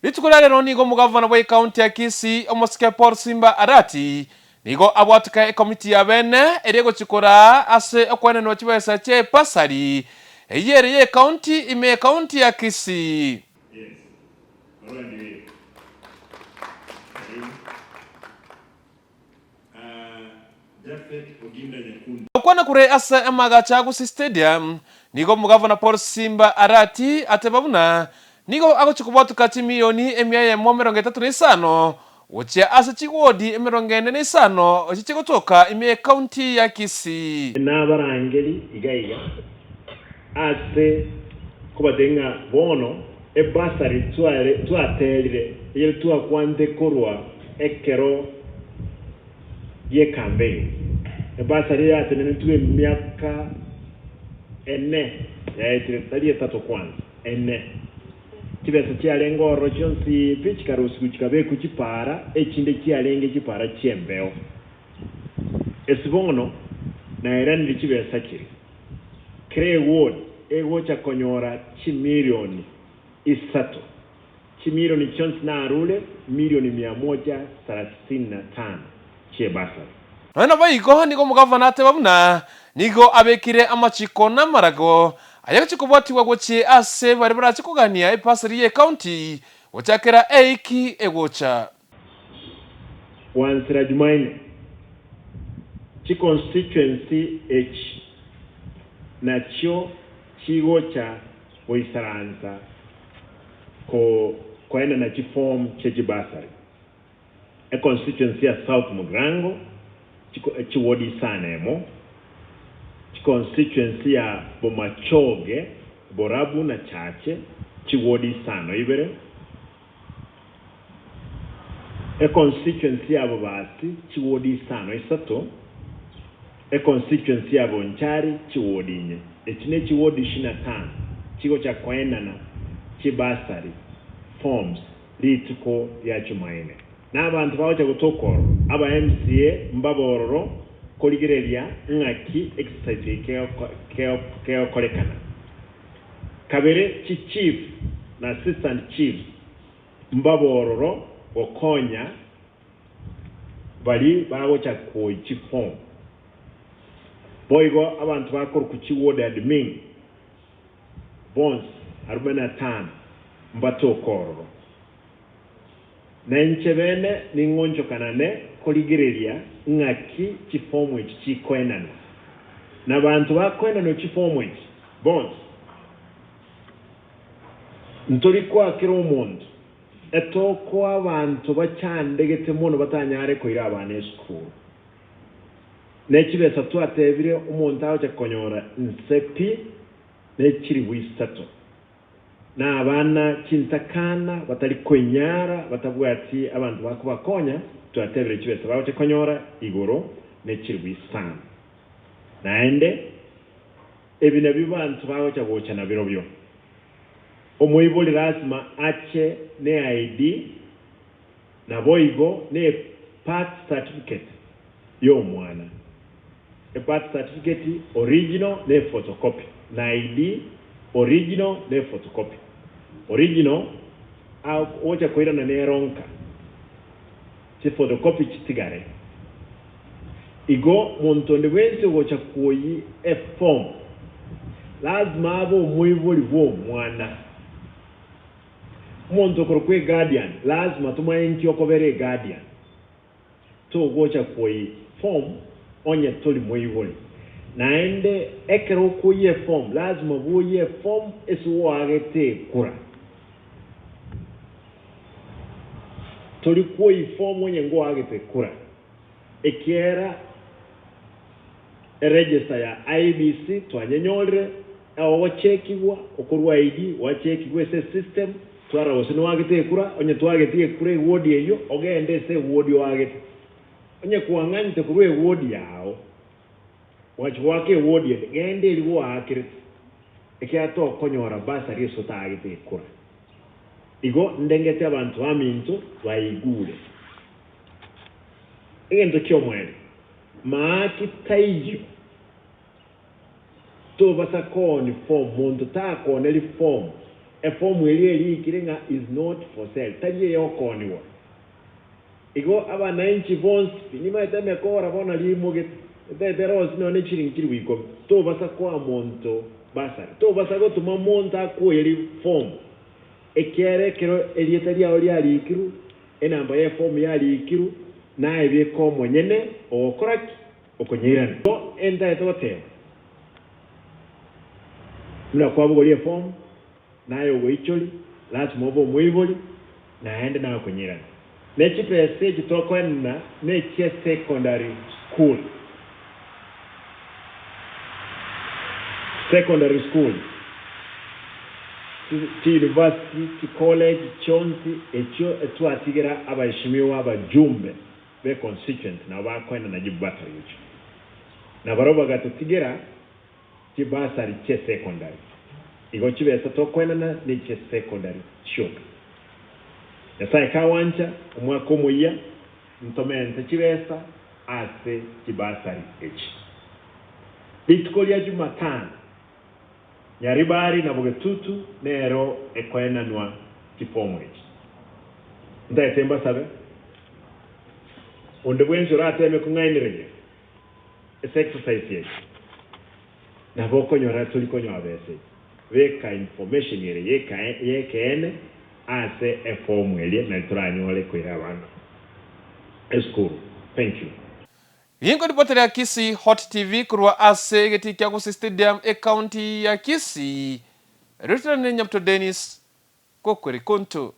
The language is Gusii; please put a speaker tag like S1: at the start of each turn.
S1: Rituko ria rero nigo omogavana bwa ecounty ya Kisii omosike Paul Simba Arati nigo abwateka ekomiti ya bene eria egochia koraa ase okoenenwa chibesa chia epasari eyio ere ye ecounty ime ecounty ya Kisii.
S2: Yes. Barua ndio hiyo. Karibu. Ah, Japhet Oginda Nyakundi.
S1: Gokwana kore ase amagacho a Gusii Stadium, nigo omogavana Paul Simba Arati ateba buna nigo agochia kobwatoka chimilioni emia eyemo 35 gochia ase chiwodi 45 echio chigotoka ime y'ecounty ya Kisii.
S2: Nabarangeri iga iga ase kobatebia ng'a bono ebasari twaterire eyere twakwante korwa ekero gi'ekambeini. Ebasari yatenenetwe emiaka ene yaetire, tari etato kwanza, ene. Chibesa chiarenge ororo chionsi pi chikarusigwa chikabekwa chipaara, echinde chiarenge chipaara chi'embeo. Ase bono naeranire chibesa chiria, kera eward egocha konyora chimilioni isato, chimilioni chionsi narure milioni mia moja sarasini na tano chi'ebasari.
S1: Nonya naboigo nigo omogavana ateba buna nigo abekire amachiko na amarago ayagochia kobwatigwa gochia ase baria barache kogania epasari y'ecounty gochakera eiki egocha.
S2: Gwansera Jumaine, Chiconstituency echi nachio chigocha goisaransa koenana chiform chie chibursary. Econstituency ya South Mugirango chiward isano emo, chiconstituency ya Bomachoge, Borabu na Chache chiward isano ibere, Econstituency ya Bobasi chiwodi isano isato, econstituency ya Bonchari chiwodi inye. Echi ne chiwodi ishirini na tano chigocha koenana chibursary forms rituko ria Chumaine. Na abanto bagocha gotoka ororo, aba MCA mbabe ororo korigereria ng'aki exercise eye kegokorekana. Kabere chichief na assistant chiefs mbabe ororo gokonya baria bagocha koi chiform. Boigo abanto bakorokwa chiward admin bonsi arubaini na tano mbatoke ororo. Na inche bene ning'onchokanane korigereria ng'aki chifomu echi chikoenanwa. Na abanto bakoenanwa chifomu echi bonsi, ntori koa kera omonto, etokoa abanto bachandegete mono batanyare koira abana esukuru. Ne chibesa twatebire omonto agocha konyora inse pi ne chilifu isato. Na abana chintakana batari koinyara, batabwati abanto bakobakonya, twatebire chibesa bagocha konyora igoro ne chilifu isano. Naende ebi nabio banto bagocha gocha nabirobio. Omoibori lasima ache ne ID naboigo ne birth certificate y'omwana. E birth certificate original ne photocopy na ID original ne photocopy. Original ogocha koirana nero nka chi photocopy chitigare. Igo monto onde bwensi ogocha kuoyi e form lazima abe omoibori bw'omwana. Omonto okorokwa eguardian lazima tomanye nki okobera eguardian. Togocha kuoyia form onye tori moibori. Naende ekero okoyia eform lazima bwoyie eform ase oagete ekura. Tori kuoyia form onye ngoagete ekura ekiagera eregister ya IEBC twanyenyorire, ogochekigwa okorwa ID gwachekigwa ase esystem twarora gose noagete ekura, onye twageti ekura eward eyio ogende ase eward oagete. Onye kwang'anyete korwa eward yao ogachia goaka eward ende, genda eria gwaakerete ekiagera tokonyora bursary ase otaagete ekura. Igo ndengete abanto baminto baigure. Egento ki'omoerio, maaki taiyo. Tobasa kooni form, monto takooneri form. Efomu eria erikire ng'a is not for sale, tari eyokoonigwa. Igo abanainchi bonsi pi, nimaete emekora bono rimogete, etaete rosi nonya ne chiringi chilifu ikomi, tobasa koa monto bursary, tobasa gotoma monto akwoyerie form, ekiagera ekero erieta riao riarikirwe, enamba y'eform yarikirwe, naye beka omonyene ogokora ki? Okonyeirana. Igo entaete goteba, buna kwabogoria eform, naye ogoichoria, lasima obe omoibori, naende naye okonyirana. Ne chibesa echi tokoenana nechia secondary school. Secondary school, chi university, chi college chionsi echio etwatigera abaheshimiwa abajumbe be constituency nabo bakoenana chibursary echio. Nabarobwo bagatotigera Chibasari chi'esecondary. Igo chibesa tokoenana nechi'esecondary chioka. Nyasae kagwancha omwaka omoyia ntomente chibesa ase chibasari echi. Rituko ria Jumatano, Nyaribari na Bogetutu nero ekoenanwa chifomu echi. Ntagete mbasabe, onde bwensi orateme kong'ainereria Ase exercise eye nabo okonyora tori konyora besa eye. Beka information ere y'ekeene ase eform eria nari toranyore koira abana esukuru. Thank you.
S1: Rinko ripoti ria Kisii Hot TV korwa ase egetii kia Gusii Stadium ecounty ya Kisii, rirutirane Nyabuto Dennis, Gokweri Konto.